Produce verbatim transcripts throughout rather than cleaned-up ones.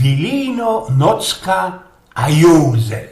Wilijno nocka, a józel.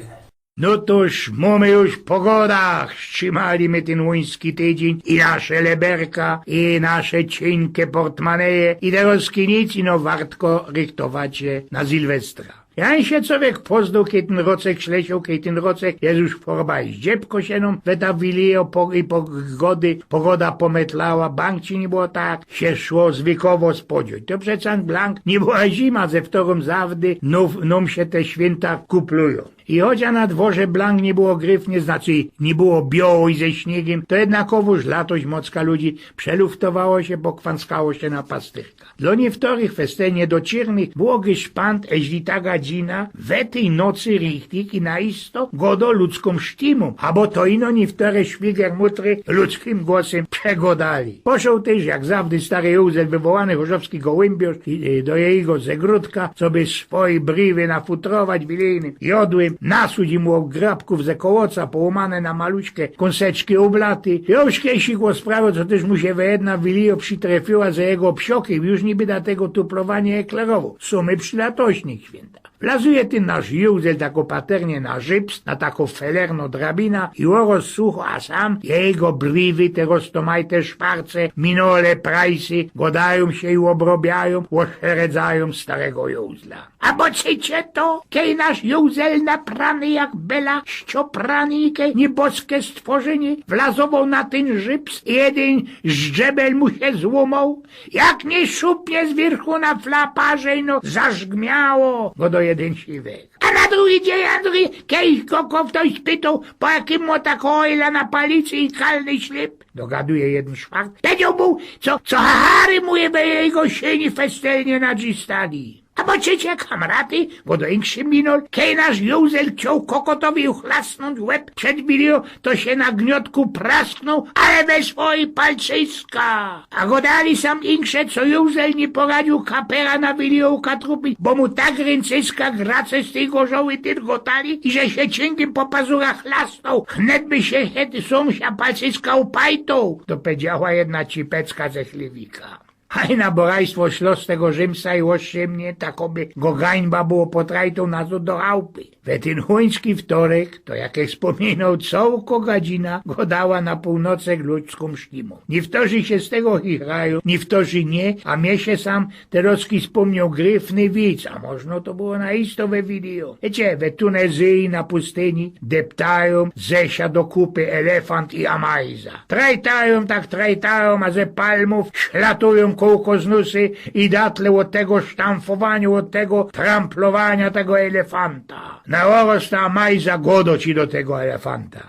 No toż mōmy już po godach, strzimali my tyn łuński tydziyń i nasze leberka, i nasze ciynke portmaneje, i te roski nic, ino wartko rychtować sie na Sylwestra. Jań sie cowiek poznōł, kej tyn rocek ślesiył, kej tyn rocek je już forba i zdziebko sie nōm we ta wilijo po, i pogody, pogoda pometlała, bank ci niy było tak, sie szło zwykowo spodziyć. To przeca blank niy była zima, ze wtorōm zawdy nōm, nōm sie te świynta kuplujōm. I choć na dworze blank niy było gryfnie, znaczy niy było bioło i ze śniygym, to jednakowōż latość mocka ludzi przeluftowało sie, bo kwanskało sie na pastyrka. Dlō niyftorych festelnie dociernych było gyszpant, eźli ta gadzina we tyj nocy richtig i na isto godo ludzkōm sztimōm, abo to ino niyftore szwigermutry ludzkim głosym przegodali. Poszoł tyż, jak zawdy, stary józel, wywołany chōrzowski gołymbiŏrz, i, i do jego zegrodka, coby swojij briwy nafutrować wilijnym, jodłym, nasuć im ôgrabkōw ze kołoca, połōmane na maluśke kōnseczki ôblaty. Jŏ już kejsik ôsprawioł, co tyż mu sie we jedna wilijŏ przitrefiła, ze jego psioki już niy byda tego tuplowania eklerowoł. Sōm my przi latośnych świynta. Wlazuje tyn nasz józel tak ôpaternie na żyps, na takõ felerno drabina i ôroz sucho, a sam jego briwy, te roztomajte szparce, minole, prajsy, godajōm sie i ôbrobiajōm, ôszeredzajōm starego józla. A boczycie to, kej nasz józel naprany jak bela, ścioprany, kej nieboske stworzynie, wlazowoł na tyn żyps i jedyn żdżebel mu sie złōmoł? Jak niy szupnie z wierchu na flaparze, ino zarzgmiało, godo jedyn siwek. A na drugi dziyń, a drugi, kej go, go ftoś spytoł, po jakimu mŏ tak ôjla na palicy i kalny ślyb, dogaduje jedyn szwart. Pedzioł mu, co, co hahary mu je we jego siyni festelnie nadrzistali. A boczycie, kamraty, godo inszy minol, kej nasz józel chcioł kokotowi uchlasnōńć łeb przed wilijōm, to sie na gniotku prasknōł, ale we swojij palcyska. A godali sam insze, co józel niy poradziył kapera na wilijōm ukatrupić, bo mu tak ryncyska grace z tyj gorzołej dyrgotali i że sie ciynkim po pazurach chlasnōł, wnet by sie, sie sōmsia palcyska upajtoł, to pedziała jedna cipecka ze Chliwika. Haj na borajstwo, szlo z tego rzymsa i ôszczymnie, tak ôby go gańba było potrajtoł nazŏd do chałpy. We tyn chuński wtorek, to jak spōmniynōł, cołko gadzina godała na pōłnocek ludzkōm sztimōm. Niywtorzi sie z tego chichrajōm, niywtorzi niy, a mie sie sam terŏzki spōmnioł gryfny wic, a możno to było na isto we wilijōm. Wiycie, we Tunezyji na pustyni deptajōm ze sia do kupy elefant i amajza. Trajtajōm, tak trajtajōm, a ze palmōw szlatujōm kołkoznusy i datle ôd tego sztamfowanio, ôd tego tramplowania tego elefanta. Na ôroz ta amajza godo ci do tego elefanta: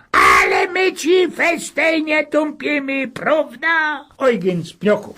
Ale my ci festelnie tōmpiymy, prŏwda? Ojgyn z Pniokōw.